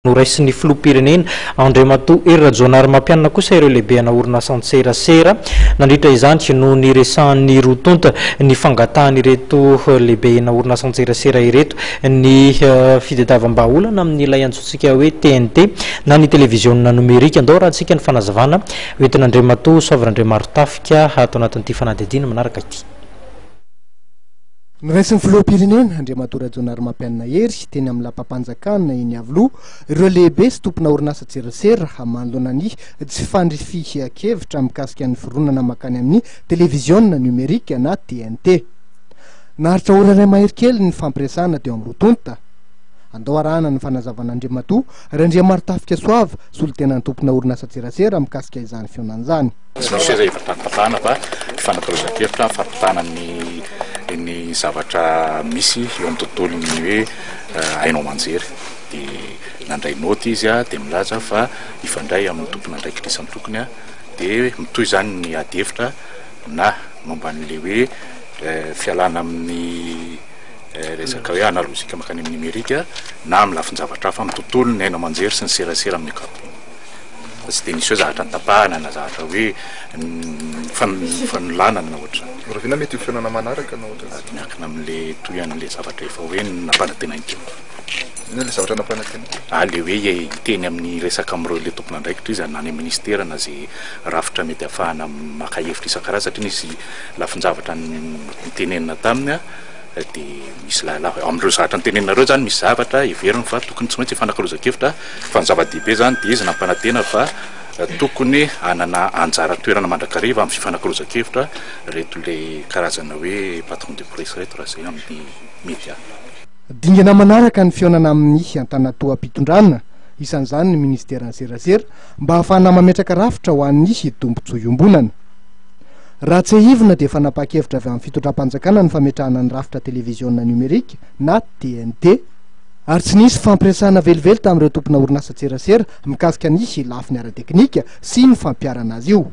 Noraisin'ny filoham-pirenena, Andriamatoa Hery Rajaonarimampianina kosa ireo lehibena orinasan-tserasera. Nandritra izany no niresahan'ny roa tonta ny fangatahan'ireto lehibena orinasan-tserasera ireto ny fitadiavam-bahaolana amin'ilay antsointsika hoe TNT na ny televiziona nomerika. Andao arahantsika ny fanazavana hoentin'Andriamatoa Soavina Andriamarotafika ato anatin'ity fanadihadiana manaraka ity. Noraisin'ny Filoham-pirenena, Andriamatoa Rajaonarimampianina Hery, teny amin'ny lapam-panjakana eny Iavoloha, ireo lehibe sy tompona orinasan-tserasera manoloana ny tsy fandrifian-kevitra mikasika ny fironana mankany amin'ny televiziona nomerika na TNT. Naharitra ora iray mahery kely ny nifampiresahana teo amin'ny roa tonta. Andao arahana ny fanazavan'Andriamatoa Randriamarotafika Soava, solontenan'ny tompona orinasan-tserasera mikasika izany fihaonana izany. Tsy misy hoe efa tanterahana fa fifanakalozan-kevitra, fampitana ny ny zavatra misy eo amin'ny tontolon'ny hoe haino aman-jery. Dia nandray naoty izy dia milaza fa hifandray amin'ny tompon'andraikitra isan-tokony dia mitohy izany ny ady hevitra na momba an'ilay hoe fialana amin'ny resaka hoe analojika mankany amin'ny nomerika na amin'ny lafin-javatra hafa amin'ny tontolon'ny haino aman-jery sy ny serasera amin'ny ankapobeny. Fa tsy dia nisy hoe zavatra notapahana na zavatra hoe fanolanana na ohatr'izany. Rahoviana mety ho fihaonana manaraka na ohatr'izany? Miankina amin'ilay tohian'ilay zavatra efa hoe nampanantenainy teo. Inona ilay zavatra nampanantenainy? Ah, ilay hoe hiteny amin'ny resaka amin'ireo ilay tompon'andraikitra izy na any amin'ny ministera na izay rafitra mety ahafahana maka hevitra isan-karazany satria nisy lafin-javatra nitenenina taminy dia misy lahy amin'ireo zavatra notenenina ireo izany misy zavatra heveriny fa tokony tsy maintsy hifanakalozan-kevitra fa ny zava-dehibe izany dia izy nampanantena fa tokony hanana anjara toerana mandrakariva amin'ny fifanakalozan-kevitra ireto ilay karazana hoe patron de presse ireto raha izay amin'ny media. Dingana manaraka ny fihaonana amin'ny antanatoham-pitondrana, isan'izany ny minisiteran'ny serasera, mba hahafahana mametraka rafitra ho an'ny tombontsoa iombonana. Raha tsiahivina dia fanapahan-kevitra avy amin'ny fitondram-panjakana ny fametrahana ny rafitra televiziona nomerika na TNT. Ary tsy nisy fifampiresahana velively tamin'ireo tompona orinasan-tserasera mikasika ny lafiny ara-teknika sy ny fampiharana azy io.